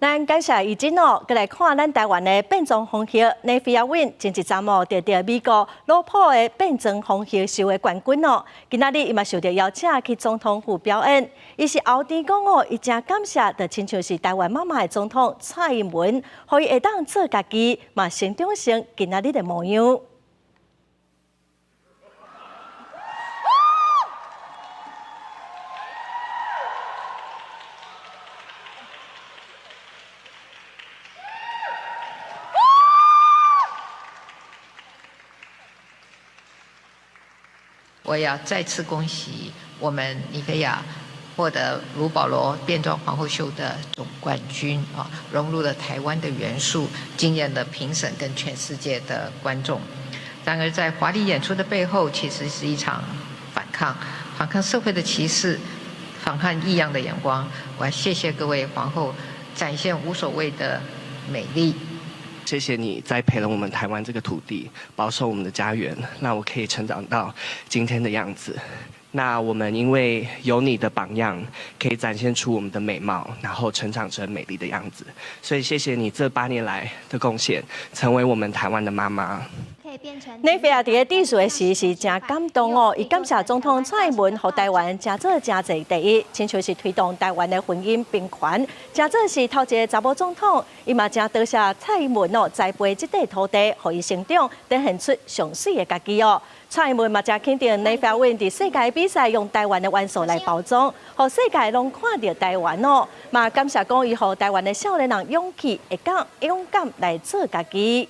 咱感謝怡珍哦，閣來看咱台灣的變裝皇后尼菲亞允，前一站哦，得著美國魯普的變裝皇后秀的冠軍哦。今仔日伊嘛受著邀請去總統府表演，伊是後天講哦，伊誠感謝，就親像是台灣媽媽的總統蔡英文，予伊會當做家己，嘛成長成今仔日的模樣。我要再次恭喜我們妮菲亞獲得魯保羅變裝皇后秀的總冠軍啊！融入了台灣的元素，驚豔了評審跟全世界的觀眾。然而，在華麗演出的背後，其實是一場反抗，反抗社會的歧視，反抗異樣的眼光。我要謝謝各位皇后，展現無所謂的美麗。謝謝你栽培了我們台灣這個土地，保守我們的家園，讓我可以成長到今天的樣子。那我們因為有你的榜樣，可以展現出我們的美貌，然後成長成美麗的樣子。所以謝謝你這8年來的貢獻，成為我們台灣的媽媽。尼菲亞佇咧致辭的時是誠感動哦，伊感謝總統蔡英文，予台灣成做誠濟第一，親像是推動台灣的婚姻平權，成做是頭一个查某總統，伊嘛誠多謝蔡英文哦，栽培這塊土地，予伊成長，展現出上媠的家己哦。蔡英文嘛誠肯定尼菲亞佇世界比賽用台灣的元素來包裝，予世界攏看著台灣哦。嘛感謝講伊予台灣的少年人勇氣，會敢勇敢來做家己。